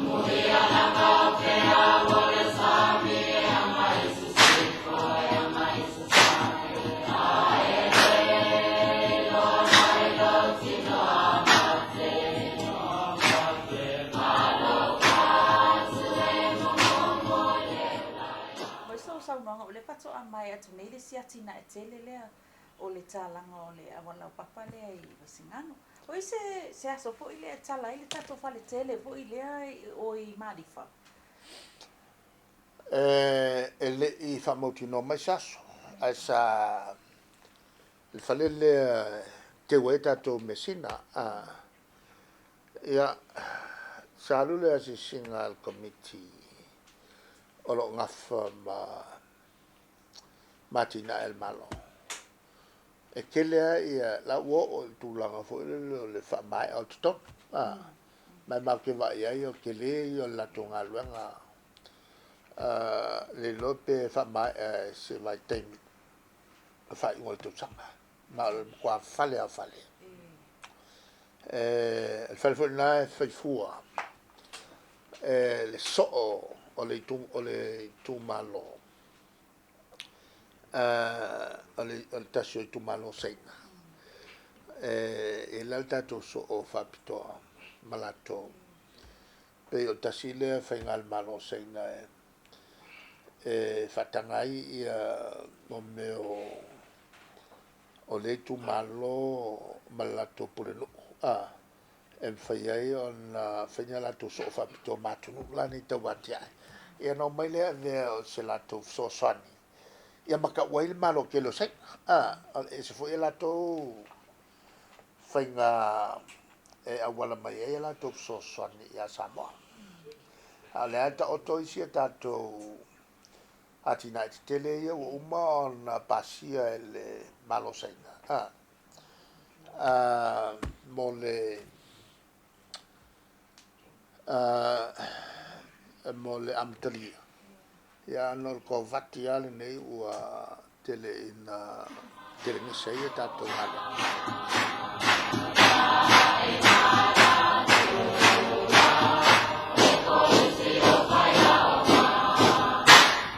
Mo isi lou saunoaga, o lea faatoa maea atu nei le isi atinae tele lea o le talaga o le auala laupapa lea i Vaisigano. O i se, se aso foi lea e tala ai le tatou fale tele foi lea i o i Malifa? E le i faamautinoa mai se aso, ae sa le fale lea e teu ai tatou measina. Ia, sa alu le asiasiga a le Komiti o lo o gafa ma ma atinae a le Malo. E tele lava ia, la ua oo i le tulaga foi lele o le faamaea o totonu. Ma e matou te vaai i ai o le tele ia o le latou galuega, le iloa pe faamaea i se vaitaimi o le faaiuga o le tausaga. Ma o le matua fale lava o fale. O le fale foi lena e fai fua e le soo o le itumalo, o le tasi o itumalo o Saina. E i ai la le tatou soo faapitoa ma latou. Pei o le tasi lea faiga a le Malo o Saina e faataga ai ia mo mea o lea itumalo ma le latou pulenuu e mafai ai ona fai ni a latou soo faapitoa ma atunuu la nei tau atiae. Ia ona omai lea e avea o se latou fesoasoani ia matau ai le Malo tele o Saina. E ese foi a latou faiga e auala mai ai a latou fesoasoani ia Samoa. A o lea e taoto isi a tatou atinae tetele ia ua uma ona pasia e le Malo o Saina mo le mo le amatalia, ia ona o le Kovati lava lenei ua tele ina telegese ai a tatou galuega.